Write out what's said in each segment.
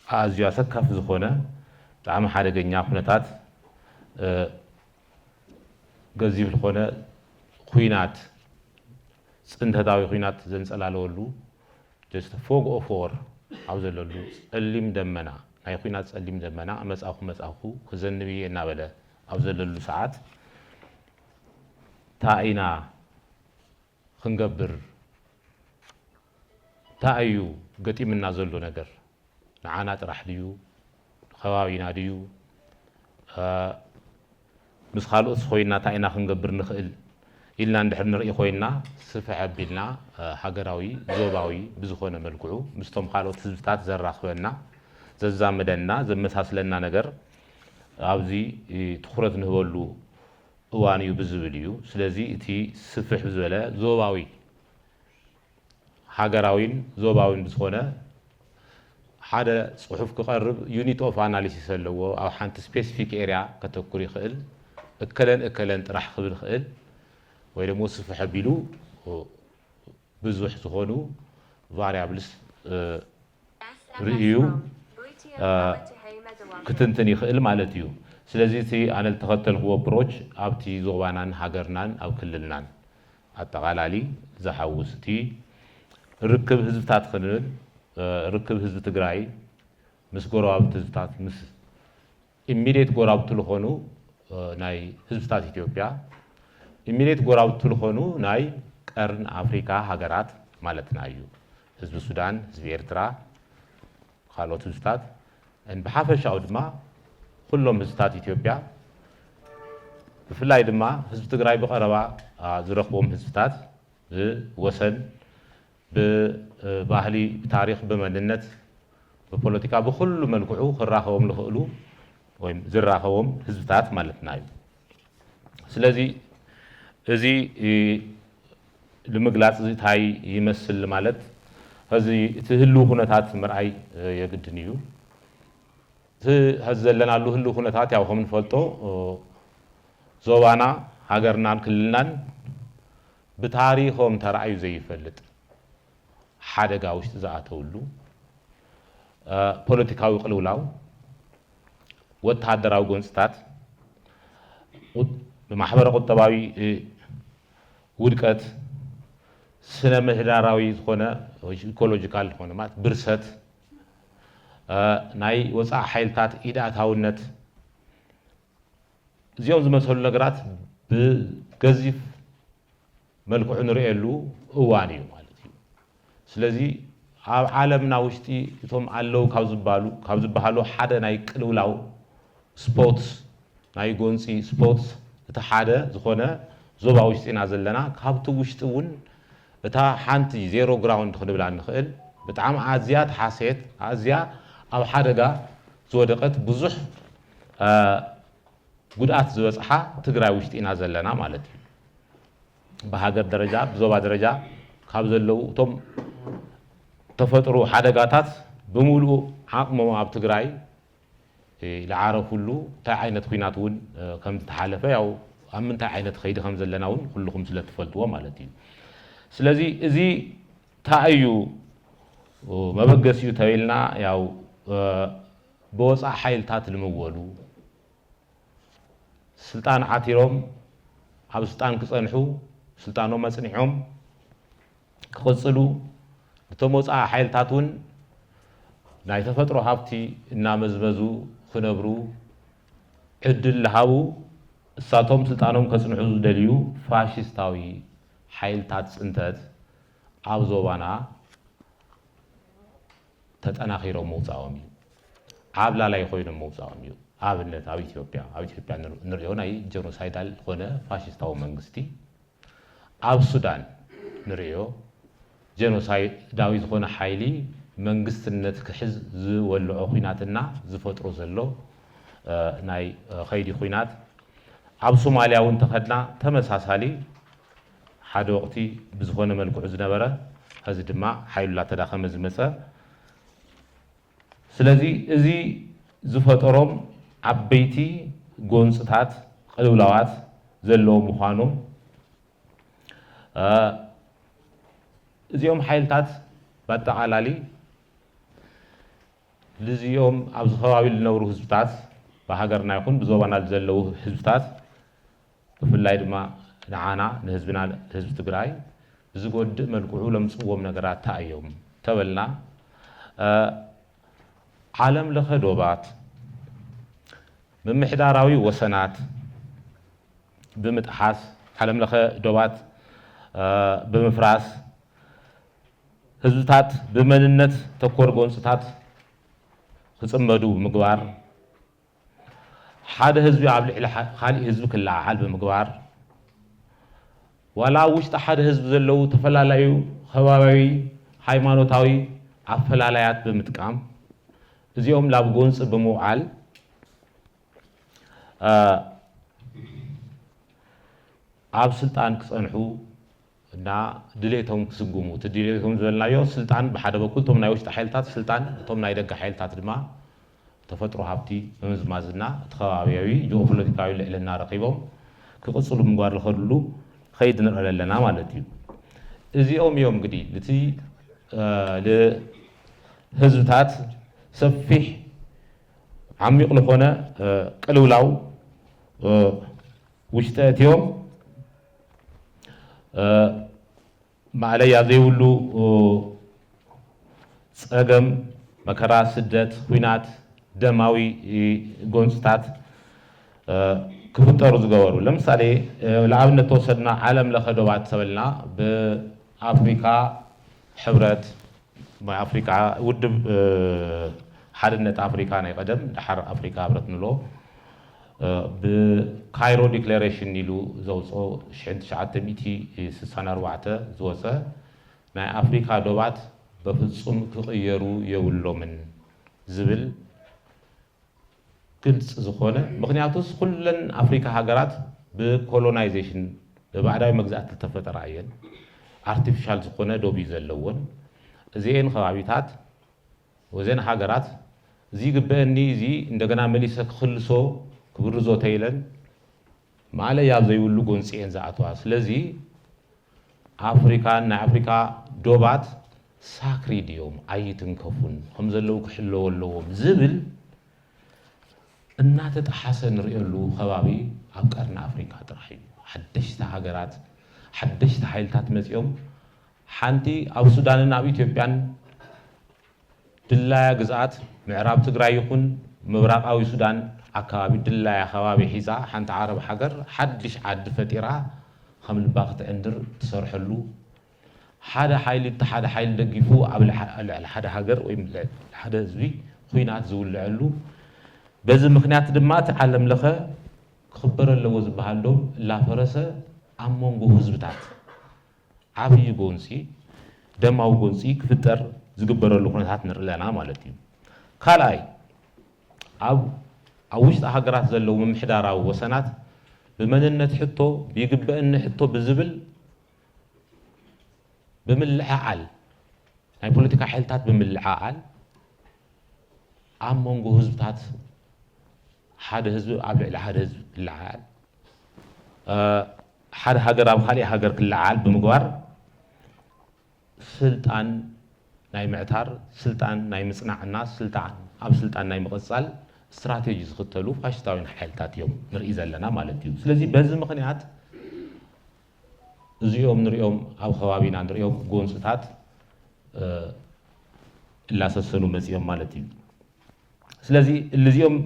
ኣዝዩ ኣሰካፊ ዝኾነ ብጣዕሚ ሓደገኛ ኩነታት፣ እ፣ ገዚፍ ዝኾነ ኹናት፣ ጽንተታዊ ኹናት ዘንጸላለወሉ፣ just fog of war ኣብ ዘለሉ፣ ጸሊም ደመና፣ ናይ ኹናት ጸሊም ደመና መጻኹ መጻኹ ክዘንብ እየ እናበለ ኣብ ዘለሉ ሰዓት፣ እንታይ ኢና ክንገብር? እንታይ እዩ ገጢምና ዘሎ ነገር? ንዓና ጥራሕ ድዩ? ንከባቢና ድዩ? እ፣ ምስ ካልኦትስ ኮይና እንታይ ኢና ክንገብር ንኽእል? ኢልና እንድሕር ንርኢ ኮይና፣ ስፍሕ ኣቢልና፣ እ፣ ሃገራዊ፣ ዞባዊ ብዝኾነ መልክዑ ምስቶም ካልኦት ህዝብታት ዘራኽበና፣ ዘዛምደና፣ ዘመሳስለና ነገር ኣብዚ፣ እ፣ ትኹረት ንህበሉ እዋን እዩ ብዝብል እዩ። ስለዚ እቲ ስፍሕ ዝበለ ዞባዊ፣ ሃገራዊን ዞባዊን ብዝኾነ ሓደ ጽሑፍ ክቐርብ unit of analysis ኣለዎ። ኣብ ሓንቲ specific area ከተኩር ይኽእል። እከለን እከለን ጥራሕ ክብል ይኽእል፣ ወይ ደግሞ ስፍሕ ኣቢሉ ብዙሕ ዝኾኑ variables፣ እ፣ ርእዩ፣ እ፣ ክትንትን ይኽእል ማለት እዩ። ስለዚ እቲ ኣነ ዝተኸተልክዎ approach ኣብቲ ዞባናን ሃገርናን ኣብ ክልልናን ኣጠቓላሊ ዝሓውስ፣ እቲ ርክብ ህዝብታት ክንብል፣ እ፣ ርክብ ህዝቢ ትግራይ ምስ ጎረባብቲ ህዝብታት፣ ምስ ኢሚድየት ጎረባብቲ ዝኾኑ፣ እ፣ ናይ ህዝብታት ኢትዮጵያ፣ ኢሚድየት ጎረባብቲ ዝኾኑ ናይ ቀርን ኣፍሪካ ሃገራት ማለትና እዩ። ህዝቢ ሱዳን፣ ህዝቢ ኤርትራ፣ ካልኦት ህዝብታት፣ እን ብሓፈሻኡ ድማ ኩሎም ህዝብታት ኢትዮጵያ፣ ብፍላይ ድማ ህዝቢ ትግራይ ብቐረባ፣ አ፣ ዝረኽቦም ህዝብታት ብወሰን፣ ብባህሊ፣ ብታሪኽ፣ ብመንነት፣ ብፖለቲካ፣ ብኹሉ መልክዑ ክራኸቦም ዝኽእሉ ወይም ዝራኸቦም ህዝብታት ማለትና እዩ። ስለዚ እዚ፣ እ፣ ንምግላጽ እዚ እንታይ ይመስል ማለት፣ እዚ እቲ ህልው ኩነታት ምርኣይ፣ እ፣ የግድን እዩ። እቲ ሐዚ ዘለናሉ ህልው ኩነታት ያው ከም ንፈልጦ፣ እ፣ ዞባና፣ ሃገርናን ክልልናን ብታሪኾም ተራእዩ ዘይፈልጥ ሓደጋ ውሽጢ ዝኣተውሉ፣ እ፣ ፖለቲካዊ ቅልውላው፣ ወተሃደራዊ ጎንፅታት፣ ቁ-፣ ብማሕበረ ቁጠባዊ፣ እ፣ ውድቀት፣ ስነ ምህዳራዊ ዝኾነ ወይ ኢኮሎጂካል ዝኾነ ማለት ብርሰት፣ እ፣ ናይ ወፃኢ ሓይልታት ኢድ ኣእታውነት፣ እዚኦም ዝመሰሉ ነገራት ብገዚፍ መልክዑ ንርእየሉ እዋን እዩ ማለት እዩ። ስለዚ ኣብ ዓለምና ውሽጢ እቶም ኣለዉ ካብ ዝበሃሉ፣ ካብ ዝበሃሉ ሓደ ናይ ቅልውላው ስፖትስ፣ ናይ ጎንፂ ስፖትስ እቲ ሓደ ዝኾነ ዞባ ውሽጢ ኢና ዘለና። ካብቲ ውሽጢ እውን እታ ሓንቲ ዜሮ ግራውንድ ክንብላ እንኽእል ብጣዕሚ ኣዝያ ተሓስየት፣ ኣዝያ ኣብ ሓደጋ ዝወደቀት፣ ብዙሕ፣ እ፣ ጉድኣት ዝበፅሓ ትግራይ ውሽጢ ኢና ዘለና ማለት እዩ። ብሃገር ደረጃ፣ ብዞባ ደረጃ ካብ ዘለዉ እቶም ተፈጥሮ ሓደጋታት ብምሉኡ ዓቕሞም ኣብ ትግራይ፣ እ፣ ዝዓረፉሉ እንታይ ዓይነት ኲናት እውን፣ እ፣ ከም ዝተሓለፈ፣ ያው ኣብ ምንታይ ዓይነት ከይዲ ከም ዘለና እውን ኩልኹም ስለ ትፈልጥዎ ማለት እዩ። ስለዚ እዚ እንታይ እዩ፣ እ፣ መበገሲኡ ተቢልና፣ ያው፣ እ፣ ብወፃኢ ሓይልታት ልምወሉ፣ ስልጣን ዓቲሮም ኣብ ስልጣን ክጸንሑ፣ ስልጣኖም ኣጽኒሖም ክቕጽሉ፣ ነቶም ወጻኢ ሓይልታት እውን ናይ ተፈጥሮ ሃብቲ እናመዝመዙ ክነብሩ ዕድል ዝሃቡ፣ እሳቶም ስልጣኖም ከጽንሑ ዝደልዩ ፋሽስታዊ ሓይልታት ጽንተት ኣብ ዞባና ተጠናኺሮም ምውጻኦም እዩ። ዓብላላይ ኮይኖም ምውጻኦም እዩ። ኣብነት ኣብ ኢትዮጵያ፣ ኣብ ኢትዮጵያ ንር-፣ ንሪኦ ናይ ጀኖሳይዳል ዝኾነ ፋሽስታዊ መንግስቲ፣ ኣብ ሱዳን ንሪኦ ጀኖሳይዳዊ ዝኾነ ሓይሊ መንግስትነት ክሕዝ ዝወልዖ ኹናትና ዝፈጥሮ ዘሎ፣ እ፣ ናይ፣ እ፣ ኸይዲ ኹናት፣ ኣብ ሶማልያ እውን ተኸድና ተመሳሳሊ ሓደ ወቕቲ ብዝኾነ መልክዑ ዝነበረ፣ ሐዚ ድማ ሓይሉ እናተዳኸመ ዝመጸ። ስለዚ እዚ ዝፈጠሮም ዓበይቲ ጎንፅታት፣ ቅልውላዋት ዘለዉ ምዃኖም፣ እ፣ እዚኦም ሓይልታት ብኣጠቓላሊ ልዚኦም ኣብዚ ከባቢ ዝነብሩ ህዝብታት፣ ብሃገርና ይኹን ብዞባና ዘለዉ ህዝብታት፣ ብፍላይ ድማ ንዓና ንህዝብና፣ ህዝቢ ትግራይ ብዝጎድእ መልክዑ ለምፅዎም ነገራት እንታይ እዮም ተበልና፣ ዓለም ለኸ ዶባት፣ ምምሕዳራዊ ወሰናት ብምጥሓስ፣ ዓለም ለኸ ዶባት ብምፍራስ፣ ህዝብታት ብመንነት ተኮር ጎንፅታት ክፅመዱ ብምግባር፣ ሓደ ህዝቢ ኣብ ልዕሊ ካሊእ ህዝቢ ክለዓዓል ብምግባር፣ ዋላ ኣብ ውሽጢ ሓደ ህዝቢ ዘለዉ ተፈላለዩ ከባብያዊ፣ ሃይማኖታዊ ኣፈላላያት ብምጥቃም፣ እዚኦም ላብ ጎንፂ ብምውዓል ኣብ ስልጣን ክፀንሑ እና ድሌቶም ክስጉሙ፣ እቲ ድሌቶም ዝበልናዮ ስልጣን ብሓደ በኩል እቶም ናይ ውሽጢ ሓይልታት ስልጣን፣ እቶም ናይ ደገ ሓይልታት ድማ ተፈጥሮ ሃብቲ ብምዝማዝና እቲ ከባቢያዊ ጂኦፖለቲካዊ ልዕልና ረኺቦም ክቕፅሉ ምግባር ዝኸድሉ ኸይድ ንርኢ ኣለና ማለት እዩ። እዚኦም እዮም እንግዲህ እቲ ንህዝብታት ሰፊሕ ዓሚቕ ዝኾነ ቅልውላው ውሽጠ እትዮም ማእለያ ዘይብሉ ፀገም፣ መከራ፣ ስደት፣ ኲናት፣ ደማዊ ጎንፅታት ክፍጠሩ ዝገበሩ። ለምሳሌ ንኣብነት ተወሰድና ዓለም ለኸ ዶባት ተበልና ብኣፍሪካ ሕብረት ኣፍሪካ ውድብ ሓድነት ኣፍሪካ ናይ ቀደም፣ ደሓር ኣፍሪካ ህብረት ንብሎ፣ ብካይሮ ዲክሌሬሽን ኢሉ ዘውፅኦ ሽሕን ትሽዓተ ሚእቲ ስሳን ኣርባዕተ ዝወፀ ናይ ኣፍሪካ ዶባት በፍፁም ክቕየሩ የብሎምን ዝብል ግልፂ ዝኾነ፣ ምክንያቱስ ኩለን ኣፍሪካ ሃገራት ብኮሎናይዜሽን ብባዕዳዊ መግዛእቲ ዝተፈጠራ እየን። ኣርቲፊሻል ዝኾነ ዶብ እዩ ዘለወን። እዚኤን ከባቢታት ወዘን ሃገራት እዚ ይግበአኒ፣ እዚ እንደገና መሊሰ ክኽልሶ ክብርዞ ተይለን ማእለያ ኣብ ዘይብሉ ጎንፂ እየን ዝኣትዋ። ስለዚ ኣፍሪካን ናይ ኣፍሪካ ዶባት ሳክሪድ እዮም፣ ኣይትንከፉን፣ ከም ዘለዉ ክሕለወ ኣለዎም ዝብል እናተጠሓሰ ንርእየሉ ከባቢ ኣብ ቀርኒ ኣፍሪካ ጥራሕ እዩ። ሓደሽቲ ሃገራት፣ ሓደሽቲ ሓይልታት መፂኦም፣ ሓንቲ ኣብ ሱዳንን ኣብ ኢትዮጵያን ድላያ ግዝኣት ምዕራብ ትግራይ ይኹን ምብራቓዊ ሱዳን ኣካባቢ ድላያ ከባቢ ሒዛ ሓንቲ ዓረብ ሃገር ሓድሽ ዓዲ ፈጢራ ከም ልባ ክትዕንድር ትሰርሐሉ፣ ሓደ ሓይሊ እቲ ሓደ ሓይሊ ደጊፉ ኣብ ልዕሊ ሓደ ሃገር ወይ ልዕሊ ሓደ ህዝቢ ኹናት ዝውልዐሉ፣ በዚ ምኽንያት ድማ እቲ ዓለም ለኸ ክኽበር ኣለዎ ዝበሃል ዶብ እናፈረሰ ኣብ መንጎ ህዝብታት ዓብዪ ጎንፂ፣ ደማዊ ጎንፂ ክፍጠር ዝግበረሉ ኩነታት ንርኢ ኣለና ማለት እዩ። ካልኣይ፣ ኣብ ኣብ ውሽጢ ሃገራት ዘለዉ ምምሕዳራዊ ወሰናት ብመንነት ሕቶ፣ ብይግበእኒ ሕቶ ብዝብል ብምልዕዓል፣ ናይ ፖለቲካ ሓይልታት ብምልዕዓል ኣብ መንጎ ህዝብታት ሓደ ህዝቢ ኣብ ልዕሊ ሓደ ህዝቢ ክለዓል፣ ሓደ ሃገር ኣብ ካሊእ ሃገር ክለዓል ብምግባር ስልጣን ናይ ምዕታር፣ ስልጣን ናይ ምፅናዕና ስልጣን ኣብ ስልጣን ናይ ምቕፃል ስትራቴጂ ዝኽተሉ ፋሽስታውያን ሓይልታት እዮም ንርኢ ዘለና ማለት እዩ። ስለዚ በዚ ምኽንያት እዚኦም ንሪኦም ኣብ ከባቢና ንሪኦም ጎንፅታት እላሰሰኑ መፂኦም ማለት እዩ። ስለዚ እልዚኦም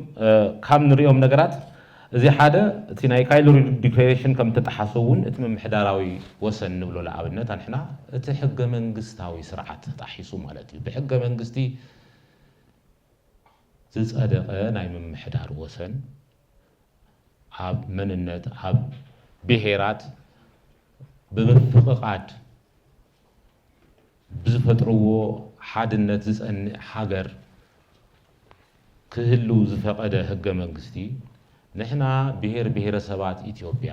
ካብ ንሪኦም ነገራት እዚ ሓደ እቲ ናይ ካይሮ ዲክሌሬሽን ከም ተጠሓሰ እውን እቲ ምምሕዳራዊ ወሰን ንብሎ ንኣብነት ኣንሕና እቲ ሕገ መንግስታዊ ስርዓት ተጣሒሱ ማለት እዩ። ብሕገ መንግስቲ ዝፀደቐ ናይ ምምሕዳር ወሰን ኣብ መንነት ኣብ ብሄራት ብምፍቕቓድ ብዝፈጥርዎ ሓድነት ዝፀንዕ ሃገር ክህልው ዝፈቐደ ህገ መንግስቲ ንሕና ብሄር ብሄረሰባት ኢትዮጵያ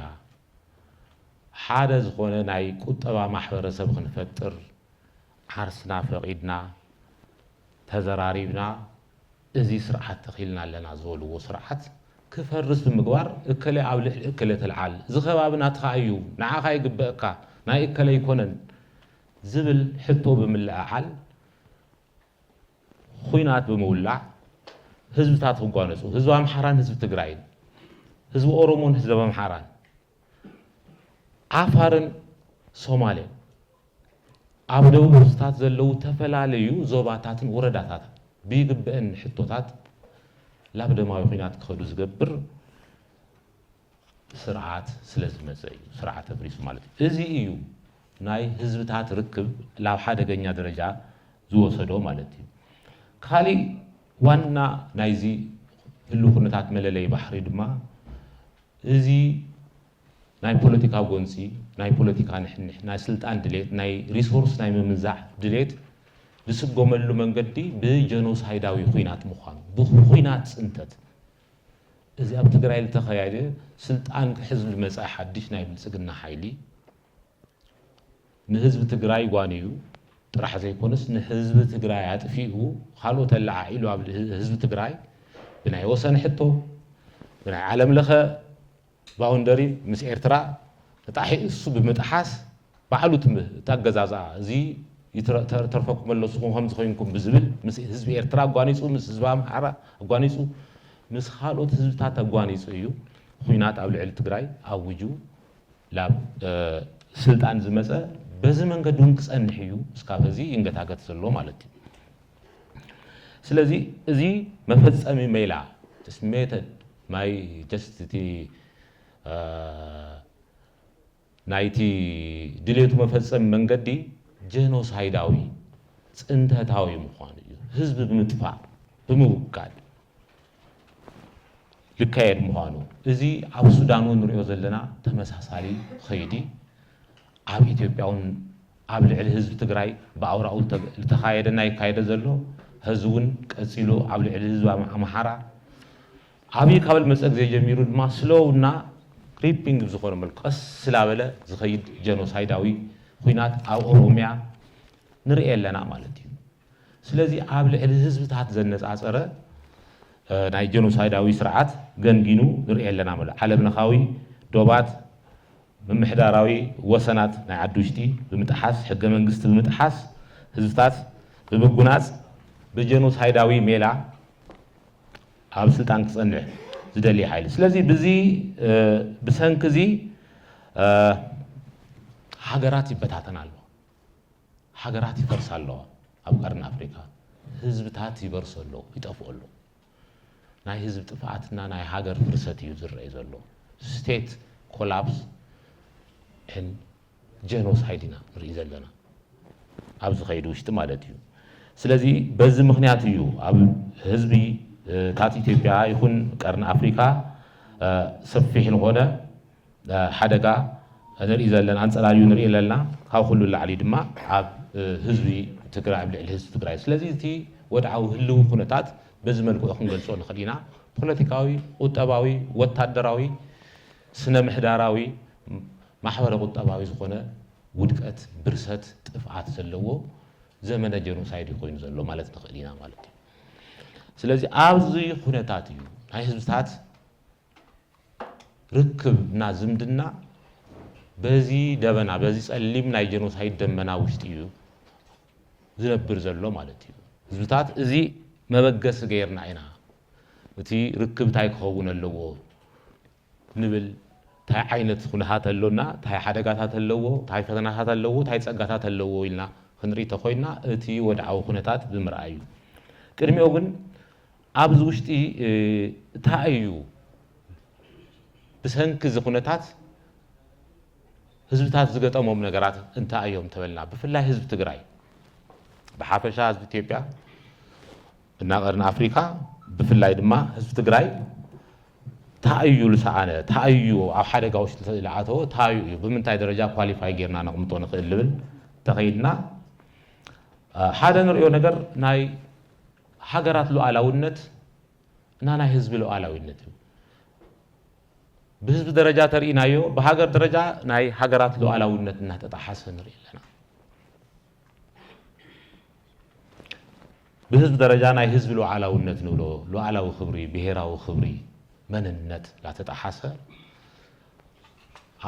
ሓደ ዝኾነ ናይ ቁጠባ ማሕበረሰብ ክንፈጥር ዓርስና ፈቒድና ተዘራሪብና እዚ ስርዓት ተኺልና ኣለና ዝበልዎ ስርዓት ክፈርስ ብምግባር እከለ ኣብ ልዕሊ እከለ ተልዓል፣ እዚ ከባቢ ናትኻ እዩ፣ ንዓኻ ይግበእካ፣ ናይ እከለ ኣይኮነን ዝብል ሕቶ ብምልዕዓል ኹናት ብምውላዕ ህዝብታት ክጓነፁ፣ ህዝቢ ኣምሓራን ህዝቢ ትግራይን፣ ህዝቢ ኦሮሞን ህዝቢ ኣምሓራን፣ ዓፋርን ሶማሌን ኣብ ደቡብ ህዝብታት ዘለዉ ዝተፈላለዩ ዞባታትን ወረዳታትን ብይግበአን ሕቶታት ላብ ደማዊ ኹናት ክኸዱ ዝገብር ስርዓት ስለ ዝመፀ እዩ። ስርዓት ኣፍሪሱ ማለት እዩ። እዚ እዩ ናይ ህዝብታት ርክብ ላብ ሓደገኛ ደረጃ ዝወሰዶ ማለት እዩ። ካሊእ ዋና ናይዚ ህሉ ኩነታት መለለይ ባሕሪ ድማ እዚ ናይ ፖለቲካ ጎንፂ፣ ናይ ፖለቲካ ንሕንሕ፣ ናይ ስልጣን ድሌት፣ ናይ ሪሶርስ ናይ ምምንዛዕ ድሌት ዝስጎመሉ መንገዲ ብጀኖሳይዳዊ ኹናት ምዃኑ፣ ብኹናት ፅንተት፣ እዚ ኣብ ትግራይ ዝተኸያደ ስልጣን ክሕዝ ዝመፀ ሓድሽ ናይ ብልፅግና ሓይሊ ንህዝቢ ትግራይ ጓንዩ ጥራሕ ዘይኮነስ ንህዝቢ ትግራይ ኣጥፊኡ ካልኦት ኣለዓዒሉ ኣብ ህዝቢ ትግራይ ብናይ ወሰን ሕቶ ብናይ ዓለም ለኸ ባውንደሪ ምስ ኤርትራ ተጣሒሱ ብምጥሓስ ባዕሉ እቲ ኣገዛዝኣ እዚ ተርፈኩም ኣሎ ንስኹም ከምዚ ኮይንኩም ብዝብል ምስ ህዝቢ ኤርትራ ኣጓኒፁ ምስ ህዝቢ ኣምሓራ ኣጓኒፁ ምስ ካልኦት ህዝብታት ኣጓኒፁ እዩ ኹናት ኣብ ልዕሊ ትግራይ ኣውጁ ላብ ስልጣን ዝመፀ በዚ መንገዲ እውን ክፀንሕ እዩ እስካብ ሕዚ ይንገታገት ዘሎ ማለት እዩ። ስለዚ እዚ መፈፀሚ ሜላ ሜተድ ማይ ጀስት እቲ ናይቲ ድሌቱ መፈፀሚ መንገዲ ጀኖሳይዳዊ ፅንተታዊ ምዃኑ እዩ። ህዝቢ ብምጥፋእ ብምውጋድ ዝካየድ ምዃኑ እዚ ኣብ ሱዳን እውን ንሪኦ ዘለና ተመሳሳሊ ኸይዲ ኣብ ኢትዮጵያ እውን ኣብ ልዕሊ ህዝቢ ትግራይ ብኣውራኡ ዝተኻየደ እና ይካየደ ዘሎ ሕዚ እውን ቀፂሉ ኣብ ልዕሊ ህዝቢ ኣምሓራ ዓብዪ ካብ ልመፀ ግዜ ጀሚሩ ድማ ስሎው እና ክሪፒንግ ብዝኾነ መልኩ ቀስ ስላበለ ዝኸይድ ጀኖሳይዳዊ ኩናት ኣብ ኦሮሚያ ንርኢ ኣለና ማለት እዩ። ስለዚ ኣብ ልዕሊ ህዝብታት ዘነፃፀረ ናይ ጀኖሳይዳዊ ስርዓት ገንጊኑ ንርኢ ኣለና ማለት ዓለም ለኻዊ ዶባት ምምሕዳራዊ ወሰናት ናይ ዓዲ ውሽጢ ብምጥሓስ ሕገ መንግስቲ ብምጥሓስ ህዝብታት ብምጉናፅ ብጀኖሳይዳዊ ሜላ ኣብ ስልጣን ክፀንሕ ዝደሊ ሓይሊ ስለዚ ብዚ ብሰንኪ እዚ ሃገራት ይበታተን ኣለዋ። ሃገራት ይፈርሳ ኣለዋ። ኣብ ቀርኒ ኣፍሪካ ህዝብታት ይበርሶ ኣሎ ይጠፍኦ ኣሎ። ናይ ህዝብ ጥፍኣትና ናይ ሃገር ፍርሰት እዩ ዝረአ ዘሎ። ስቴት ኮላፕስ ን ጀኖሳይድ ኢና ንርኢ ዘለና ኣብዚ ኸይዲ ውሽጢ ማለት እዩ። ስለዚ በዚ ምክንያት እዩ ኣብ ህዝቢ ታት ኢትዮጵያ ይኹን ቀርኒ ኣፍሪካ ሰፊሕ ዝኾነ ሓደጋ ንርኢ ዘለና ኣንፀላልዩ ንርኢ ኣለና። ካብ ኩሉ ላዕሊ ድማ ኣብ ህዝቢ ትግራይ ኣብ ልዕሊ ህዝቢ ትግራይ ስለዚ እቲ ወድዓዊ ህልዊ ኩነታት በዚ መልክዑ ክንገልፆ ንኽእል ኢና። ፖለቲካዊ፣ ቁጠባዊ፣ ወታደራዊ፣ ስነ ምሕዳራዊ፣ ማሕበረ ቁጠባዊ ዝኾነ ውድቀት፣ ብርሰት፣ ጥፍኣት ዘለዎ ዘመነ ጀኖሳይድ ኮይኑ ዘሎ ማለት ንኽእል ኢና ማለት እዩ። ስለዚ ኣብዚ ኩነታት እዩ ናይ ህዝብታት ርክብ እና ዝምድና በዚ ደበና በዚ ፀሊም ናይ ጀኖሳይድ ደመና ውሽጢ እዩ ዝነብር ዘሎ ማለት እዩ። ህዝብታት እዚ መበገሲ ገይርና ኢና እቲ ርክብ እንታይ ክኸውን ኣለዎ ንብል እንታይ ዓይነት ኩነታት ኣሎና እንታይ ሓደጋታት ኣለዎ እንታይ ፈተናታት ኣለዎ እንታይ ፀጋታት ኣለዎ ኢልና ክንርኢ ተኮይና እቲ ወድዓዊ ኩነታት ብምርኣይ እዩ። ቅድሚኡ ግን ኣብዚ ውሽጢ እንታይ እዩ ብሰንኪ እዚ ኩነታት ህዝብታት ዝገጠሞም ነገራት እንታይ እዮም ተበልና ብፍላይ ህዝቢ ትግራይ ብሓፈሻ ህዝቢ ኢትዮጵያ እና ቀርኒ ኣፍሪካ ብፍላይ ድማ ህዝቢ ትግራይ እንታይ እዩ ዝሰኣነ እንታይ እዩ ኣብ ሓደጋ ውሽጢ ዝኣተወ እንታይ እዩ ብምንታይ ደረጃ ኳሊፋይ ጌርና ነቕምጦ ንኽእል ልብል ተኸይድና ሓደ ንሪኦ ነገር ናይ ሃገራት ሉዓላውነት እና ናይ ህዝቢ ሉዓላዊነት እዩ። ብህዝቢ ደረጃ ተርኢናዮ ብሃገር ደረጃ ናይ ሃገራት ሉዓላውነት እናተጣሓሰ ንርኢ ኣለና። ብህዝቢ ደረጃ ናይ ህዝቢ ሉዓላውነት ንብሎ ሉዓላዊ ክብሪ ብሄራዊ ክብሪ መንነት እናተጣሓሰ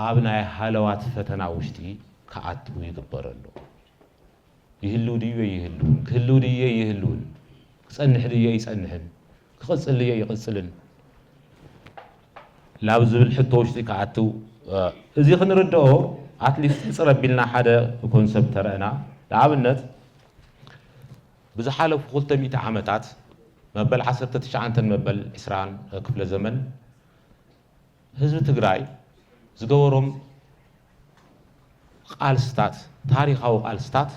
ኣብ ናይ ሃለዋት ፈተና ውሽጢ ክኣትው ይግበር ኣሎ። ይህልው ድዩ ይህልውን ክህልው ድዩ ይህልውን ክጸንሕ ድዮ ይጸንሕን፣ ክቕጽል ድዮ ይቕጽልን ናብ ዝብል ሕቶ ውሽጢ ክኣትው፣ እ፣ እዚ ክንርድኦ ኣትሊስት ሕጽር ኣቢልና ሓደ ኮንሰፕት ተረእና። ንኣብነት ብዝሓለፉ ክልተ ሚእቲ ዓመታት መበል ዓሰርተ ትሽዓንተን መበል ዕስራን ክፍለ ዘመን ህዝቢ ትግራይ ዝገበሮም ቃልስታት፣ ታሪኻዊ ቃልስታት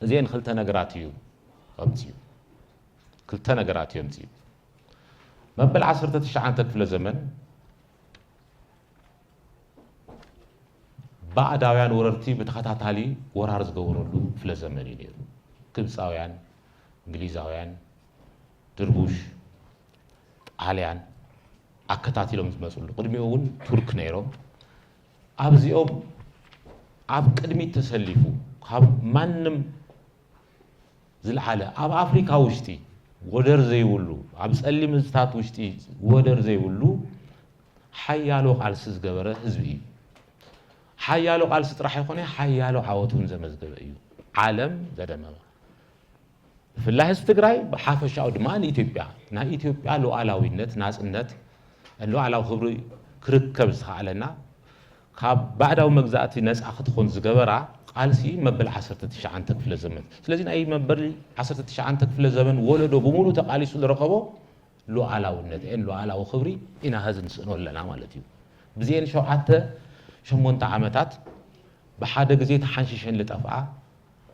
እዚአን ክልተ ነገራት እዩ ኣምፅኡ። ክልተ ነገራት እዩ ኣምፅኡ። መበል ዓሰርተ ትሽዓንተ ክፍለ ዘመን ባዕዳውያን ወረርቲ ብተኸታታሊ ወራር ዝገበረሉ ክፍለ ዘመን እዩ ነይሩ። ግብፃውያን፣ እንግሊዛውያን፣ ድርቡሽ፣ ጣልያን ኣከታቲሎም ዝመፅሉ፣ ቅድሚኡ እውን ቱርክ ነይሮም። ኣብዚኦም ኣብ ቅድሚት ተሰሊፉ ካብ ማንም ዝለዓለ ኣብ ኣፍሪካ ውሽጢ ወደር ዘይብሉ፣ ኣብ ፀሊም ህዝብታት ውሽጢ ወደር ዘይብሉ ሓያሎ ቃልሲ ዝገበረ ህዝቢ እዩ። ሓያሎ ቃልሲ ጥራሕ ይኮነ፣ ሓያሎ ዓወት እውን ዘመዝገበ እዩ። ዓለም ዘደመመ። ብፍላይ ህዝቢ ትግራይ ብሓፈሻኡ ድማ ንኢትዮጵያ፣ ናይ ኢትዮጵያ ሉዓላዊነት፣ ናፅነት፣ ሉዓላዊ ክብሪ ክርከብ ዝተኻኣለና ካብ ባዕዳዊ መግዛእቲ ነፃ ክትኾን ዝገበራ ቃልሲ መበል ዓሰርተ ትሽዓንተ ክፍለ ዘመን። ስለዚ ናይ መበል ዓሰርተ ትሽዓንተ ክፍለ ዘመን ወለዶ ብምሉእ ተቃሊሱ ዝረኸቦ ሉዓላውነት ኤን ሉዓላዊ ክብሪ ኢና ሀዚ ንስእኖ ኣለና ማለት እዩ። ብዚኤን ሸውዓተ ሸሞንተ ዓመታት ብሓደ ግዜ ተሓንሺሸን ልጠፍኣ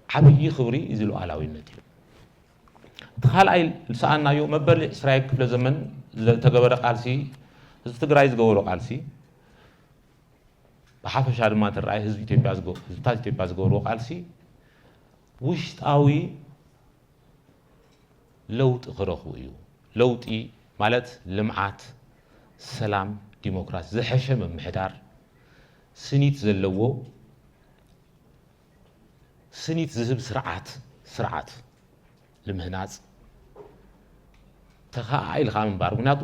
ዓብዪ ክብሪ እዚ ሉዓላዊነት እዩ። እቲ ካልኣይ ዝሰኣናዮ መበል ዕስራይ ክፍለ ዘመን ዝተገበረ ቃልሲ፣ ህዝቢ ትግራይ ዝገበሮ ቃልሲ፣ ብሓፈሻ ድማ እንተረኣየ ህዝቢ ኢትዮጵያ ዝገ-፣ ህዝብታት ኢትዮጵያ ዝገበርዎ ቃልሲ ውሽጣዊ ለውጢ ክረኽቡ እዩ። ለውጢ ማለት ልምዓት፣ ሰላም፣ ዲሞክራሲ፣ ዝሐሸ ምምሕዳር፣ ስኒት ዘለዎ፣ ስኒት ዝህብ ስርዓት፣ ስርዓት ልምህናፅ ተኸኣ ኢልካ ምንባር። ምክንያቱ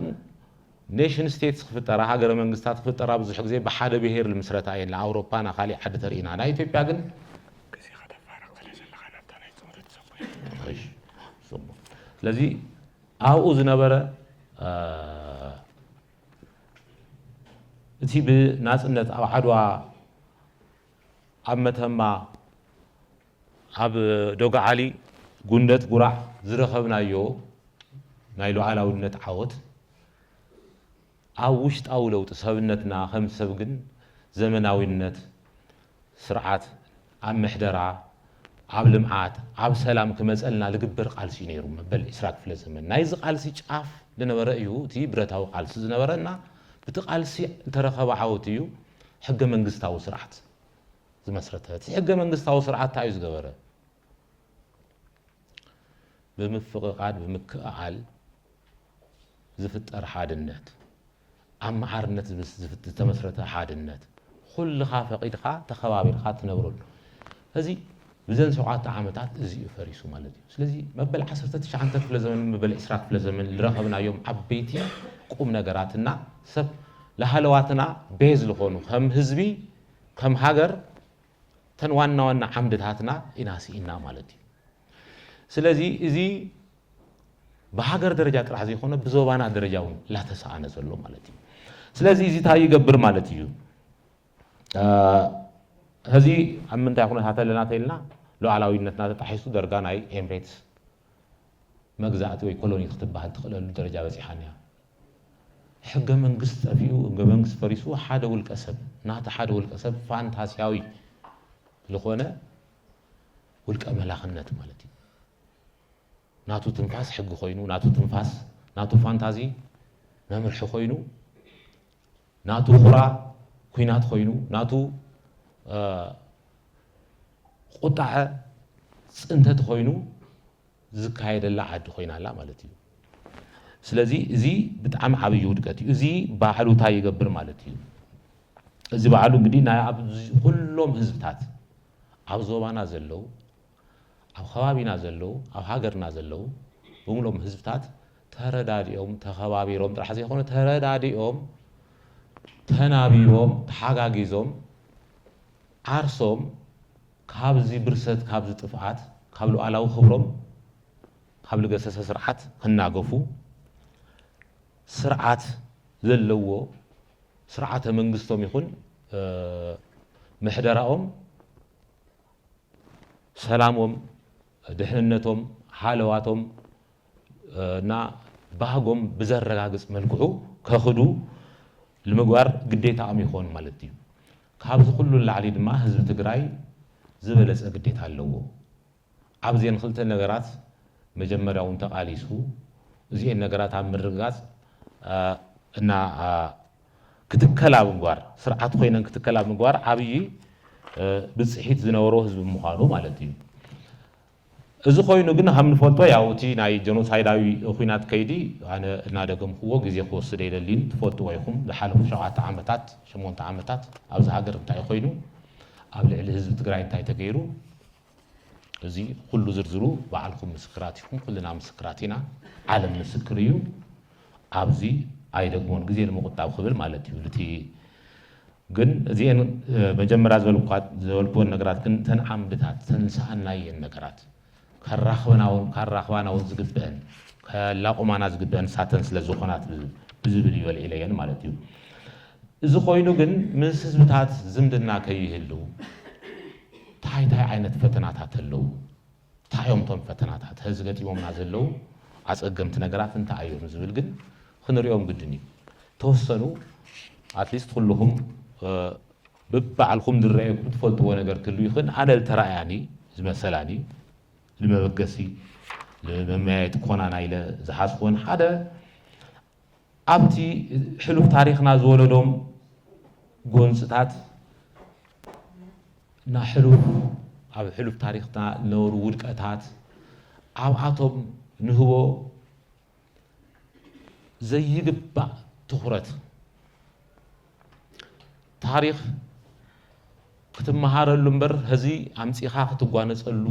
ኔሽን ስቴትስ ክፍጠራ፣ ሃገረ መንግስታት ክፍጠራ ብዙሕ ግዜ ብሓደ ብሄር ልምስረታ እየን። ንኣውሮፓ፣ ንካሊእ ዓዲ ተርኢና። ናይ ኢትዮጵያ ግን ግዜ ከተፋርቕ ስለ ዘለኻ ናብታ ናይ ጾመ ተትሰቦ እሺ፣ ጽቡቕ። ስለዚ ኣብኡ ዝነበረ፣ እ፣ እቲ ብናጽነት ኣብ ዓድዋ፣ ኣብ መተማ፣ ኣብ ዶግዓሊ፣ ጉንደት፣ ጉራዕ ዝረኸብናዮ ናይ ሉዓላዊነት ዓወት ኣብ ውሽጣዊ ለውጢ ሰብነትና ከም ሰብ ግን ዘመናዊነት ስርዓት ኣብ ምሕደራ፣ ኣብ ልምዓት፣ ኣብ ሰላም ክመፀልና ልግበር ቃልሲ እዩ ነይሩ። መበል ዕስራ ክፍለ ዘመን ናይዚ ቃልሲ ጫፍ ዝነበረ እዩ እቲ ብረታዊ ቃልሲ ዝነበረ እና ብቲ ቃልሲ እንተረኸበ ዓወት እዩ ሕገ መንግስታዊ ስርዓት ዝመስረተ። እቲ ሕገ መንግስታዊ ስርዓት እንታይ እዩ ዝገበረ? ብምፍቕቓድ፣ ብምክእኣል ዝፍጠር ሓድነት፣ ኣብ መዓርነት ዝምስ-፣ ዝፍት-፣ ዝተመስረተ ሓድነት፣ ኩልኻ ፈቒድካ ተኸባቢርካ ትነብረሉ። እዚ ብዘን ሸውዓተ ዓመታት እዚ እዩ ፈሪሱ ማለት እዩ። ስለዚ መበል ዓሰርተ ትሽዓተ ክፍለ ዘመን፣ መበል ዕስራ ክፍለ ዘመን ዝረኸብናዮም ዓበይቲ ቁም ነገራትና ሰብ ለሃለዋትና ቤዝ ዝኾኑ ከም ህዝቢ፣ ከም ሃገር ተን ዋና ዋና ዓምድታትና ኢና ስኢና ማለት እዩ። ስለዚ እዚ ብሃገር ደረጃ ጥራሕ ዘይኮነ ብዞባና ደረጃ እውን ላተሰኣነ ዘሎ ማለት እዩ። ስለዚ እዚ እንታይ ይገብር ማለት እዩ? እ፣ ሕዚ ኣብ ምንታይ ኩነታት ኣለና ተይልና ሉዓላዊነትና ተጣሒሱ ደርጋ ናይ ኤምሬትስ መግዛእቲ ወይ ኮሎኒ ክትበሃል ትኽእለሉ ደረጃ በፂሓን እያ። ሕገ መንግስት ጠፊኡ፣ ሕገ መንግስት ፈሪሱ፣ ሓደ ውልቀ ሰብ፣ ናቲ ሓደ ውልቀ ሰብ ፋንታሲያዊ ዝኾነ ውልቀ መላኽነት ማለት እዩ። ናቱ ትንፋስ ሕጊ ኮይኑ፣ ናቱ ትንፋስ፣ ናቱ ፋንታዚ መምርሒ ኮይኑ፣ ናቱ ኹራ ኩናት ኮይኑ፣ ናቱ፣ እ፣ ቁጣዐ ፅንተት ኮይኑ ዝካየደላ ዓዲ ኮይና ኣላ ማለት እዩ። ስለዚ እዚ ብጣዕሚ ዓብዪ ውድቀት እዩ። እዚ ባዕሉ እንታይ ይገብር ማለት እዩ? እዚ ባዕሉ እንግዲህ ናይ ኣብ ኩሎም ህዝብታት ኣብ ዞባና ዘለዉ፣ ኣብ ከባቢና ዘለዉ፣ ኣብ ሃገርና ዘለዉ ብምሎም ህዝብታት ተረዳዲኦም፣ ተኸባቢሮም ጥራሕ ዘይኮነ ተረዳዲኦም፣ ተናቢቦም፣ ተሓጋጊዞም፣ ዓርሶም ካብዚ ብርሰት፣ ካብዚ ጥፍኣት፣ ካብ ሉዓላዊ ክብሮም ካብ ልገሰሰ ስርዓት ክናገፉ፣ ስርዓት ዘለዎ ስርዓተ መንግስቶም ይኹን ምሕደራኦም፣ ሰላሞም፣ ድሕንነቶም፣ ሃለዋቶም እና ባህጎም ብዘረጋግፅ መልክዑ ከኽዱ ንምግባር ግዴታኦም ይኾን ማለት እዩ። ካብዚ ኩሉ ንላዕሊ ድማ ህዝቢ ትግራይ ዝበለፀ ግዴታ ኣለዎ። ኣብዚአን ክልተ ነገራት መጀመርያ እውን ተቓሊሱ፣ እዚአን ነገራት ኣብ ምርግጋፅ እና ክትከላ ምግባር፣ ስርዓት ኮይነን ክትከላ ምግባር ዓብዪ ብፅሒት ዝነበሮ ህዝቢ ምዃኑ ማለት እዩ። እዚ ኮይኑ ግን ከም ንፈልጦ ያው እቲ ናይ ጀኖሳይዳዊ ኩናት ከይዲ ኣነ እናደገምክዎ ግዜ ክወስድ ኣይደልን፣ ትፈልጥዎ ኢኹም። ዝሓለፉ ሸውዓተ ዓመታት ሸሞንተ ዓመታት ኣብዚ ሃገር እንታይ ኮይኑ፣ ኣብ ልዕሊ ህዝቢ ትግራይ እንታይ ተገይሩ፣ እዚ ኩሉ ዝርዝሩ ባዕልኩም ምስክራት ኢኹም፣ ኩልና ምስክራት ኢና፣ ዓለም ምስክር እዩ። ኣብዚ ኣይደግሞን ግዜ ንምቁጣብ ክብል ማለት እዩ። እቲ ግን እዚአን መጀመርያ ዝበልኩወን ነገራት ግን ተን ዓምድታት ተን ዝሰኣናየን ነገራት ከራኽበናውን ካራኽባናውን ዝግብአን ከላቑማና ዝግብአን ሳተን ስለ ዝኾናት ብዝብል እዩ ኣልዒለየን ማለት እዩ። እዚ ኮይኑ ግን ምስ ህዝብታት ዝምድና ከይህሉ እንታይ እንታይ ዓይነት ፈተናታት ኣለዉ? እንታይ እዮም እቶም ፈተናታት? ሕዚ ገጢሞምና ዘለዉ ኣፀገምቲ ነገራት እንታይ እዮም ዝብል ግን ክንሪኦም ግድን እዩ። ተወሰኑ ኣትሊስት ኩልኹም ብባዕልኹም ዝረኣየኩም ትፈልጥዎ ነገር ክህሉ ይኽእል። ኣነ ዝተረኣያኒ ዝመሰላኒ ንመበገሲ ንመመያየጢ ኮናና ኢለ ዝሓዝኩወን ሓደ ኣብቲ ሕሉፍ ታሪኽና ዝወለዶም ጎንፅታት እና ሕሉፍ ኣብ ሕሉፍ ታሪኽና ዝነበሩ ውድቀታት ኣብኣቶም ንህቦ ዘይግባእ ትኹረት ታሪኽ ክትመሃረሉ እምበር ሕዚ ኣምፂኻ ክትጓነፀሉ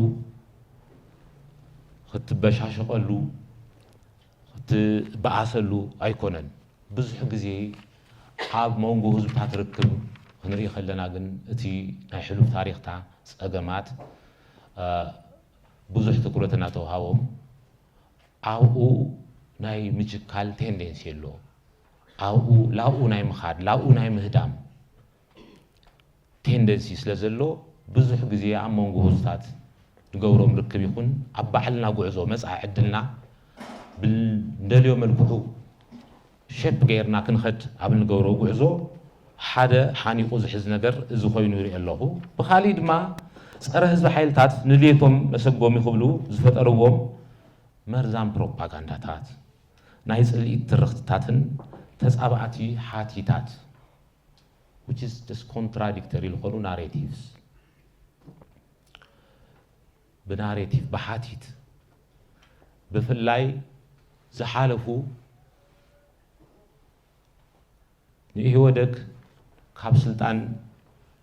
ክትበሻሸቐሉ ክትበኣሰሉ ኣይኮነን። ብዙሕ ግዜ ኣብ መንጎ ህዝብታት ርክብ ክንርኢ ከለና ግን እቲ ናይ ሕሉፍ ታሪኽታ ፀገማት ብዙሕ ትኩረት እናተውሃቦም ኣብኡ ናይ ምችካል ቴንደንሲ ኣሎ። ኣብኡ ላብኡ ናይ ምኻድ ላብኡ ናይ ምህዳም ቴንደንሲ ስለ ዘሎ ብዙሕ ግዜ ኣብ መንጎ ህዝብታት ንገብሮም ርክብ ይኹን ኣብ ባዕልና ጉዕዞ መፃኢ ዕድልና ብንደልዮ መልክዑ ሸፕ ገይርና ክንኸድ ኣብ ንገብሮ ጉዕዞ ሓደ ሓኒቑ ዝሕዝ ነገር እዚ ኮይኑ ይርኢ ኣለኹ። ብኻሊእ ድማ ፀረ ህዝቢ ሓይልታት ንድሌቶም መሰጎሚ ክብሉ ዝፈጠርዎም መርዛም ፕሮፓጋንዳታት ናይ ፅልኢት ትርኽትታትን ተፃባእቲ ሓቲታት which is just contradictory ዝኾኑ ናሬቲቭስ ብናሬቲቭ ብሓቲት ብፍላይ ዝሓለፉ ንኢህወደግ ካብ ስልጣን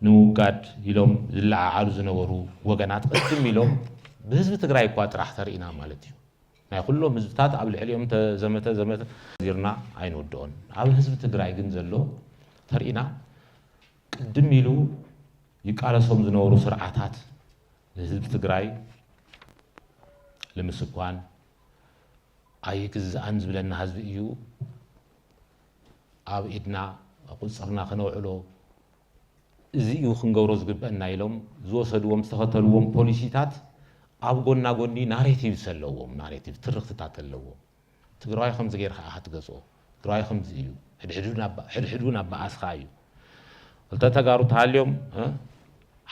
ንምውጋድ ኢሎም ዝለዓዓሉ ዝነበሩ ወገናት ቅድም ኢሎም ብህዝቢ ትግራይ እኳ ጥራሕ ተርኢና ማለት እዩ። ናይ ኩሎም ህዝብታት ኣብ ልዕሊኦም ተዘመተ ዘመተ ዚርና ኣይንወድኦን። ኣብ ህዝቢ ትግራይ ግን ዘሎ ተርኢና ቅድም ኢሉ ይቃለሶም ዝነበሩ ስርዓታት ንህዝቢ ትግራይ ንምስኳን ኣይግዛእን ዝብለና ህዝቢ እዩ። ኣብ ኢድና ቁፅፅርና ከነውዕሎ እዚ እዩ ክንገብሮ ዝግበአና ኢሎም ዝወሰድዎም ዝተኸተልዎም ፖሊሲታት ኣብ ጎና ጎኒ ናሬቲቭስ ኣለዎም። ናሬቲቭ ትርኽትታት ኣለዎም። ትግራዋይ ከምዚ ገይርካ ኢኻ ትገዝኦ። ትግራዋይ ከምዚ እዩ። ሕድሕዱ ናብ በኣስኻ እዩ። ክልተ ተጋሩ ተሃልዮም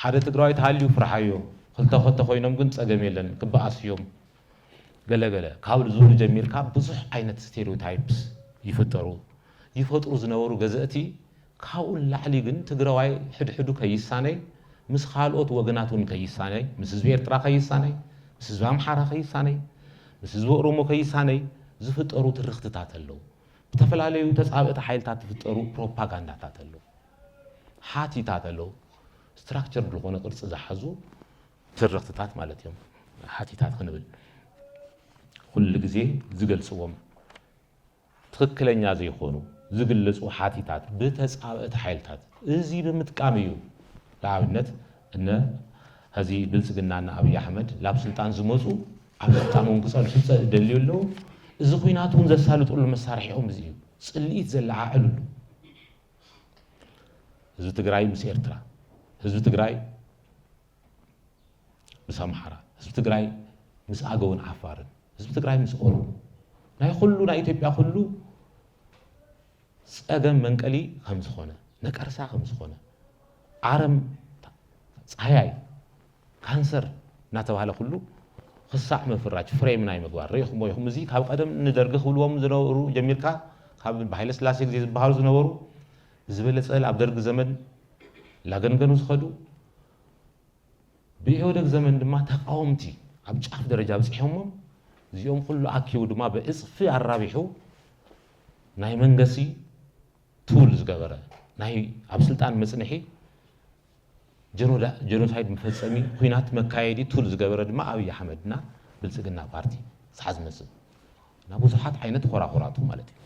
ሓደ ትግራዋይ ተሃልዩ ፍርሓዮ። ክልተ ተኮይኖም ግን ፀገም የለን ክበኣሱ እዮም። ገለገለ ካብ ዝብሉ ጀሚርካ ብዙሕ ዓይነት ስቴሪዮታይፕስ ይፍጠሩ ይፈጥሩ ዝነበሩ ገዘእቲ። ካብኡ ንላዕሊ ግን ትግራዋይ ሕድሕዱ ከይሳነይ ምስ ካልኦት ወገናት እውን ከይሳነይ ምስ ህዝቢ ኤርትራ ከይሳነይ ምስ ህዝቢ ኣምሓራ ከይሳነይ ምስ ህዝቢ ኦሮሞ ከይሳነይ ዝፍጠሩ ትርኽትታት ኣለዉ። ብተፈላለዩ ተፃብእቲ ሓይልታት ዝፍጠሩ ፕሮፓጋንዳታት ኣለዉ። ሓቲታት ኣለዉ። ስትራክቸርድ ዝኾነ ቅርፂ ዝሓዙ ትርኽትታት ማለት እዮም። ሓቲታት ክንብል ኩሉ ግዜ ዝገልፅዎም ትኽክለኛ ዘይኮኑ ዝግለፁ ሓቲታት ብተፃብእቲ ሓይልታት እዚ ብምጥቃም እዩ። ንኣብነት እነ ሕዚ ብልፅግናና ኣብይ ኣሕመድ ናብ ስልጣን ዝመፁ ኣብ ስልጣኖም ክጸንሑ ዝደልዩ ኣለዉ። እዚ ኲናት እውን ዘሳልጥሉ መሳርሒኦም እዚ እዩ። ጽልኢት ዘለዓዕልሉ። ህዝቢ ትግራይ ምስ ኤርትራ፣ ህዝቢ ትግራይ ምስ ኣምሓራ፣ ህዝቢ ትግራይ ምስ ኣገውን ዓፋርን፣ ህዝቢ ትግራይ ምስ ኦሮሞ፣ ናይ ኩሉ ናይ ኢትዮጵያ ኩሉ ጸገም መንቀሊ ከም ዝኾነ፣ ነቀርሳ ከም ዝኾነ፣ ዓረም ጻህያይ ካንሰር እናተባህለ ኩሉ ክሳዕ ምፍራጅ ፍሬም ናይ ምግባር ርኢኹሞ ኢኹም። እዚ ካብ ቀደም ንደርጊ ክብልዎም ዝነበሩ ጀሚርካ ካብ ብሃይለ ስላሴ ግዜ ዝበሃሉ ዝነበሩ ዝበለጸ ኣብ ደርጊ ዘመን ላገንገኑ ዝኸዱ ብኢህወደግ ዘመን ድማ ተቃወምቲ ኣብ ጫፍ ደረጃ ኣብፂሖሞም እዚኦም ኩሉ ኣኪቡ ድማ ብእፅፊ ኣራቢሑ ናይ መንገሲ ቱል ዝገበረ ናይ ኣብ ስልጣን መፅንሒ ጀኖሳይድ መፈፀሚ ኩናት መካየዲ ቱል ዝገበረ ድማ ኣብይ ኣሕመድና ብልፅግና ፓርቲ ዝሓዝ መፅእ እና ብዙሓት ዓይነት ኮራኮራቱ ማለት እዩ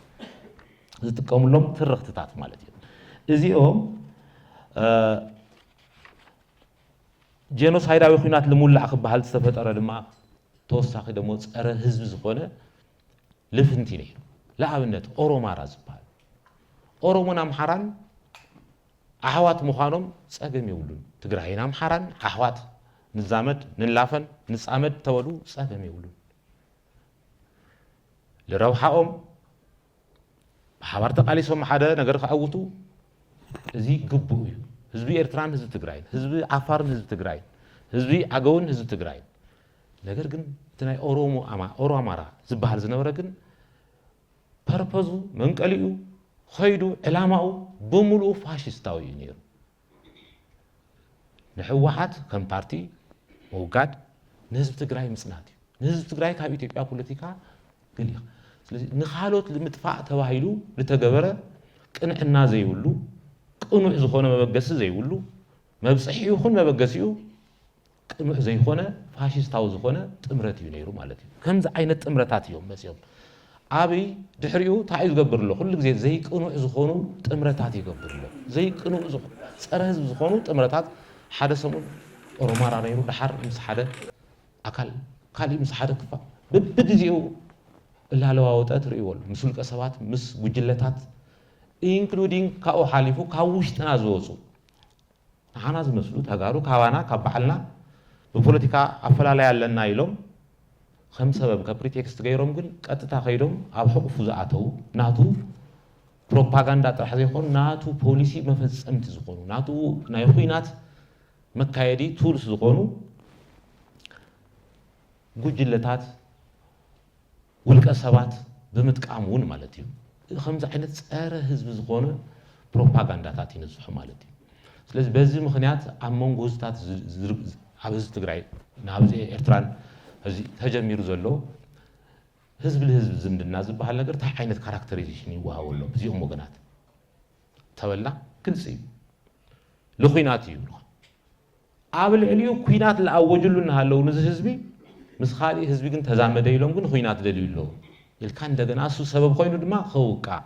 ዝጥቀምሎም ትርኽትታት ማለት እዩ እዚኦም ጀኖሳይዳዊ ኩናት ልሙላዕ ክበሃል ዝተፈጠረ ድማ ተወሳኺ ደሞ ፀረ ህዝቢ ዝኾነ ልፍንቲ ነይሩ። ለኣብነት ኦሮማራ ዝበሃል ኦሮሞን ኣምሓራን ኣሕዋት ምዃኖም ፀገም የብሉን። ትግራይን ኣምሓራን ኣሕዋት ንዛመድ ንላፈን ንፃመድ ተበሉ ፀገም የብሉን። ልረብሓኦም ብሓባር ተቃሊሶም ሓደ ነገር ክዓውቱ እዚ ግቡእ እዩ። ህዝቢ ኤርትራን ህዝቢ ትግራይን፣ ህዝቢ ዓፋርን ህዝቢ ትግራይን፣ ህዝቢ ኣገውን ህዝቢ ትግራይን። ነገር ግን እቲ ናይ ኦሮሞ ኣማ ኦሮ ኣማራ ዝበሃል ዝነበረ ግን ፐርፐዙ መንቀሊኡ ኸይዱ ዕላማኡ ብምሉኡ ፋሽስታዊ እዩ ነይሩ። ንህወሓት ከም ፓርቲ ምውጋድ ንህዝቢ ትግራይ ምፅናት እዩ። ንህዝቢ ትግራይ ካብ ኢትዮጵያ ፖለቲካ ገሊኻ ስለዚ ንኻልኦት ንምጥፋእ ተባሂሉ ዝተገበረ ቅንዕና ዘይብሉ ቅኑዕ ዝኾነ መበገሲ ዘይብሉ መብፅሒ ይኹን መበገሲኡ ቅኑዕ ዘይኮነ ፋሽስታዊ ዝኾነ ጥምረት እዩ ነይሩ ማለት እዩ። ከምዚ ዓይነት ጥምረታት እዮም መፅኦም። ኣብይ ድሕሪኡ እንታይ እዩ ዝገብር ኣሎ? ኩሉ ግዜ ዘይቅኑዕ ዝኾኑ ጥምረታት ይገብር ኣሎ። ዘይቅኑዕ ዝኾ- ፀረ ህዝቢ ዝኾኑ ጥምረታት ሓደ ሰሙን ኦሮማራ ነይሩ፣ ደሓር ምስ ሓደ ኣካል ካሊእ ምስ ሓደ ክፋ በብግዜኡ እላለዋወጠ ትርእይዎ ኣሎ። ምስ ውልቀ ሰባት ምስ ጉጅለታት ኢንክሉዲንግ ካብኡ ሓሊፉ ካብ ውሽጥና ዝወፁ ንዓና ዝመስሉ ተጋሩ ካባና ካብ ባዕልና ብፖለቲካ ኣፈላላይ ኣለና ኢሎም ከም ሰበብ ከም ፕሪቴክስት ገይሮም ግን ቀጥታ ከይዶም ኣብ ሕቑፉ ዝኣተው ናቱ ፕሮፓጋንዳ ጥራሕ ዘይኮኑ ናቱ ፖሊሲ መፈፀምቲ ዝኾኑ ናቱ ናይ ኹናት መካየዲ ቱልስ ዝኾኑ ጉጅለታት ውልቀ ሰባት ብምጥቃም እውን ማለት እዩ። ከምዚ ዓይነት ፀረ ህዝቢ ዝኾነ ፕሮፓጋንዳታት ይነዝሑ ማለት እዩ። ስለዚ በዚ ምክንያት ኣብ መንጎ ህዝብታት ኣብ ህዝቢ ትግራይ ንኣብዚ ኤርትራን ተጀሚሩ ዘሎ ህዝቢ ንህዝቢ ዝምድና ዝበሃል ነገር እንታይ ዓይነት ካራክተራይዜሽን ይወሃቦ ኣሎ ብዚኦም ወገናት ተበልና ግልፂ እዩ። ልኹናት እዩ። ኣብ ልዕሊኡ ኩናት ዝኣወጅሉ እናሃለዉ ንዚ ህዝቢ ምስ ካሊእ ህዝቢ ግን ተዛመደ ኢሎም ግን ኩናት ደልዩ ኣለዉ ኢልካ እንደገና እሱ ሰበብ ኮይኑ ድማ ከውቃዕ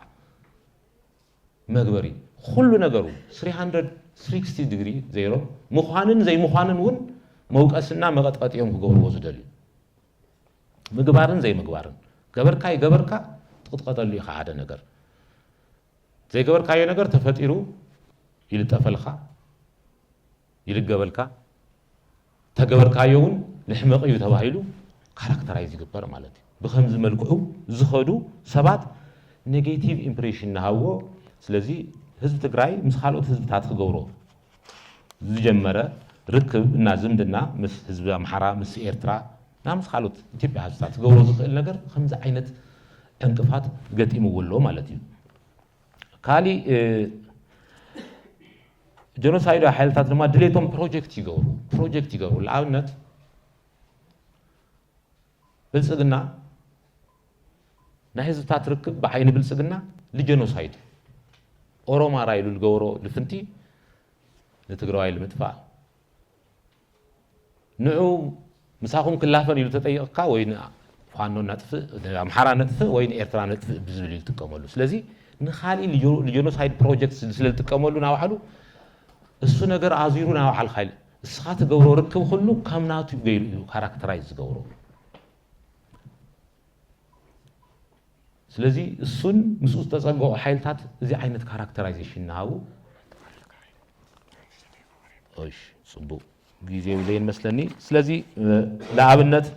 መግበሪ ኩሉ ነገሩ ስሪ ሃንድረድ ስክስቲ ዲግሪ ዜሮ ምዃንን ዘይምዃንን እውን መውቀስና መቐጥቀጢ እዮም ክገብርዎ ዝደልዩ። ምግባርን ዘይምግባርን ገበርካ ይገበርካ ትቕጥቀጠሉ ኢኻ ሓደ ነገር ዘይገበርካዮ ነገር ተፈጢሩ ይልጠፈልካ ይልገበልካ ተገበርካዮ እውን ንሕመቕ እዩ ተባሂሉ ካራክተራይዝ ይግበር ማለት እዩ። ብከምዚ መልክዑ ዝኸዱ ሰባት ኔጌቲቭ ኢምፕሬሽን እናሃብዎ ስለዚ ህዝቢ ትግራይ ምስ ካልኦት ህዝብታት ክገብሮ ዝጀመረ ርክብ እና ዝምድና ምስ ህዝቢ ኣምሓራ ምስ ኤርትራ እና ምስ ካልኦት ኢትዮጵያ ህዝብታት ክገብሮ ዝኽእል ነገር ከምዚ ዓይነት ዕንቅፋት ገጢምዎ ኣሎ ማለት እዩ። ካሊእ ጀኖሳይዳዊ ሓይልታት ድማ ድሌቶም ፕሮጀክት ይገብሩ ፕሮጀክት ይገብሩ ንኣብነት ብልፅግና ናይ ህዝብታት ርክብ ብዓይኒ ብልፅግና ልጀኖሳይድ ኦሮማራ ኢሉ ዝገበሮ ልፍንቲ ንትግራዋይ ልምጥፋእ ንዑ ምሳኹም ክላፈን ኢሉ ተጠይቕካ ወይ ንፋኖ ነጥፍእ ኣምሓራ ነጥፍእ ወይ ንኤርትራ ነጥፍእ ብዝብል እዩ ዝጥቀመሉ ስለዚ ንካሊእ ልጀኖሳይድ ፕሮጀክት ስለ ዝጥቀመሉ ናባዕሉ እሱ ነገር ኣዙሩ ናባዕልካ እስኻ ትገብሮ ርክብ ኩሉ ከም ናቱ ገይሩ እዩ ካራክተራይዝ ዝገብሮ ስለዚ እሱን ምስኡ ዝተጸገዑ ሓይልታት እዚ ዓይነት ካራክተራይዜሽን እናሃቡ። እሺ፣ ጽቡቕ፣ ግዜ የብለይን መስለኒ። ስለዚ ንኣብነት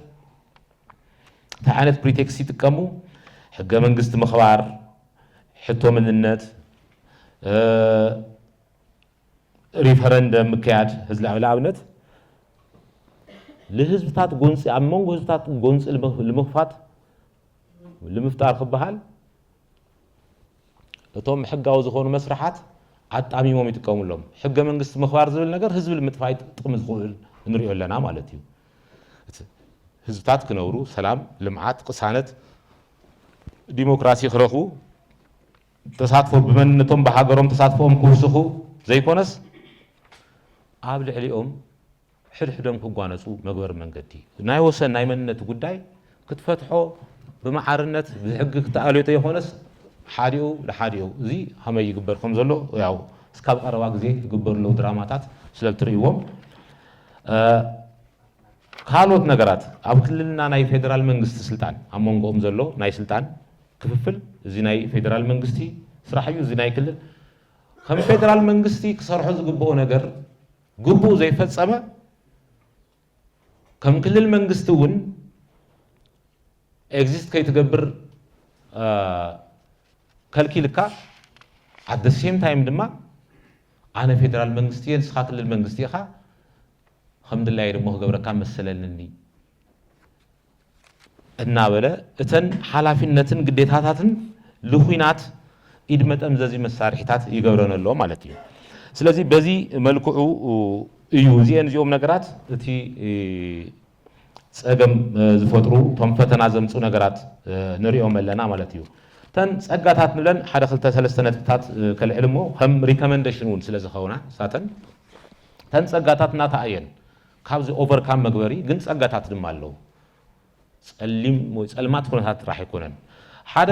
እንታይ ዓይነት ፕሪቴክስት ይጥቀሙ? ሕገ መንግስቲ ምኽባር፣ ሕቶ መንነት፣ ሪፈረንደም ምክያድ። ንኣብነት ንህዝብታት ጎንፂ፣ ኣብ መንጎ ህዝብታት ጎንፂ ንምኽፋት፣ ንምፍጣር ክበሃል እቶም ሕጋዊ ዝኾኑ መስርሓት ኣጣሚሞም ይጥቀሙሎም። ሕገ መንግስቲ ምኽባር ዝብል ነገር ህዝቢ ንምጥፋእ ይጥቅም ዝኽእል ንሪኦ ኣለና ማለት እዩ። ህዝብታት ክነብሩ፣ ሰላም፣ ልምዓት፣ ቅሳነት፣ ዲሞክራሲ ክረኽቡ፣ ተሳትፎ ብመንነቶም ብሃገሮም ተሳትፎኦም ክውስኹ ዘይኮነስ ኣብ ልዕሊኦም ሕድሕዶም ክጓነፁ መግበሪ መንገዲ ናይ ወሰን ናይ መንነት ጉዳይ ክትፈትሖ ብመዓርነት ብሕጊ ክትኣልዮ ተይኮነስ ሓዲኡ ንሓዲኡ እዚ ከመይ ይግበር ከም ዘሎ ያው እስካብ ቀረባ ግዜ ዝግበሩ ኣለዉ ድራማታት ስለ እትርእይዎም ካልኦት ነገራት ኣብ ክልልና ናይ ፌደራል መንግስቲ ስልጣን ኣብ መንጎኦም ዘሎ ናይ ስልጣን ክፍፍል እዚ ናይ ፌደራል መንግስቲ ስራሕ እዩ። እዚ ናይ ክልል ከም ፌደራል መንግስቲ ክሰርሖ ዝግብኦ ነገር ግቡኡ ዘይፈጸመ ከም ክልል መንግስቲ እውን ኤግዚስት ከይትገብር ከልኪልካ ኣደ ሴም ታይም ድማ ኣነ ፌደራል መንግስቲ እየ ንስኻ ክልል መንግስቲ ኢኻ ከም ድላየ ደሞ ክገብረካ መሰለኒ እናበለ እተን ሓላፊነትን ግዴታታትን ልኹናት ኢድ መጠምዘዚ መሳርሒታት ይገብረን ኣሎ ማለት እዩ። ስለዚ በዚ መልክዑ እዩ እዚአን እዚኦም ነገራት እቲ ፀገም ዝፈጥሩ እቶም ፈተና ዘምፁ ነገራት ንሪኦም ኣለና ማለት እዩ። እተን ፀጋታት ንብለን ሓደ ክልተ ሰለስተ ነጥብታት ከልዕል እሞ ከም ሪኮመንደሽን እውን ስለ ዝኸውና ሳተን እተን ፀጋታት እናተኣየን ካብዚ ኦቨርካም መግበሪ ግን ፀጋታት ድማ ኣለዉ። ፀሊም ወይ ፀልማት ኩነታት ጥራሕ ኣይኮነን። ሓደ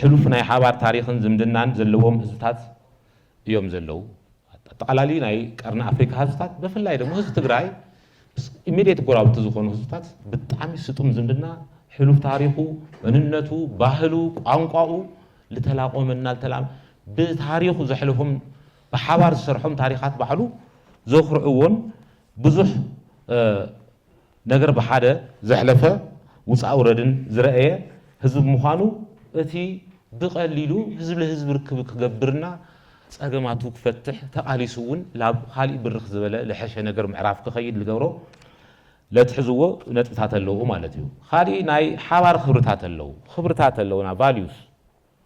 ሕሉፍ ናይ ሓባር ታሪኽን ዝምድናን ዘለዎም ህዝብታት እዮም ዘለዉ። ኣጠቓላሊ ናይ ቀርኒ ኣፍሪካ ህዝብታት ብፍላይ ደግሞ ህዝቢ ትግራይ ኢሚዲየት ጎራብቲ ዝኾኑ ህዝብታት ብጣዕሚ ስጡም ዝምድና ሕሉፍ ታሪኹ፣ መንነቱ፣ ባህሉ፣ ቋንቋኡ ልተላቆመና ልተላ ብታሪኹ ዘሕለፎም ብሓባር ዝሰርሖም ታሪኻት ባዕሉ ዘኹርዕዎን ብዙሕ ነገር ብሓደ ዘሕለፈ ውፃእ ውረድን ዝረአየ ህዝቢ ብምዃኑ እቲ ብቐሊሉ ህዝቢ ለህዝቢ ርክብ ክገብርና ፀገማቱ ክፈትሕ ተቓሊሱ እውን ላብ ካሊእ ብርኽ ዝበለ ለሐሸ ነገር ምዕራፍ ክኸይድ ልገብሮ ለትሕዝዎ ነጥብታት ኣለዉ ማለት እዩ። ካሊእ ናይ ሓባር ክብርታት ኣለዉ። ክብርታት ኣለዉና ቫልዩስ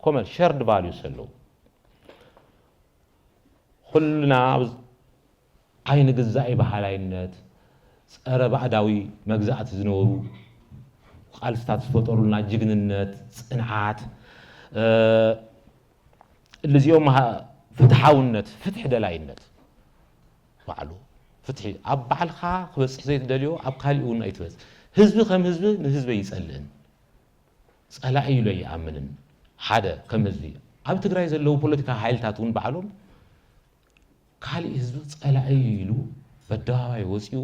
ኮመን ሸርድ ቫልዩስ ኣለዉ። ኩልና ኣይንግዛእ በሃላይነት፣ ፀረ ባዕዳዊ መግዛእቲ ዝነበሩ ቃልስታት ዝፈጠሩልና ጅግንነት፣ ፅንዓት፣ እዚኦም ፍትሓውነት፣ ፍትሒ ደላይነት ባዕሉ ፍትሒ ኣብ ባዕልካ ክበፅሕ ዘይትደልዮ ኣብ ካሊእ እውን ኣይትበፅ ህዝቢ ከም ህዝቢ ንህዝበይ ይፀልእን ፀላኢ ኢሉ ኣይኣምንን ሓደ ከም ህዝቢ ኣብ ትግራይ ዘለዉ ፖለቲካ ሓይልታት እውን ባዕሎም ካሊእ ህዝቢ ፀላኢ ኢሉ በደባባይ ወፂኡ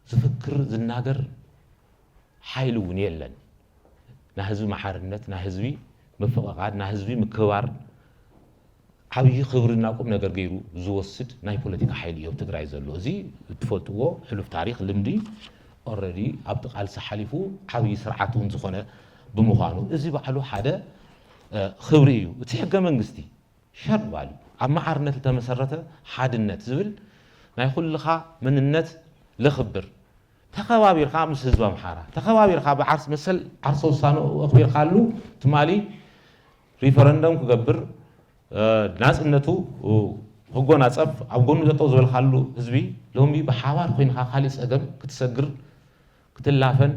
ዝፍክር ዝናገር ሓይሊ እውን የለን ናይ ህዝቢ መሓርነት ናይ ህዝቢ ምፍቕቓድ ናይ ህዝቢ ምክብባር ዓብዪ ክብርና ቁም ነገር ገይሩ ዝወስድ ናይ ፖለቲካ ሓይሊ እዩ ኣብ ትግራይ ዘሎ። እዚ እትፈልጥዎ ሕሉፍ ታሪክ ልምዲ ኦረዲ ኣብቲ ቃልሲ ሓሊፉ ዓብዪ ስርዓት እውን ዝኾነ ብምዃኑ እዚ ባዕሉ ሓደ ክብሪ እዩ። እቲ ሕገ መንግስቲ ሸርድ ቫልዩ ኣብ መዓርነት ዝተመሰረተ ሓድነት ዝብል ናይ ኩልኻ መንነት ለኽብር ተኸባቢርካ ምስ ህዝቢ ኣምሓራ ተኸባቢርካ ብዓርስ መሰል ዓርሰ ውሳኑ ኣኽቢርካሉ ትማሊ ሪፈረንደም ክገብር ናፅነቱ ክጎናፀፍ ኣብ ጎኑ ጠጠው ዝበልካሉ ህዝቢ ሎሚ ብሓባር ኮይንካ ካሊእ ፀገም ክትሰግር ክትላፈን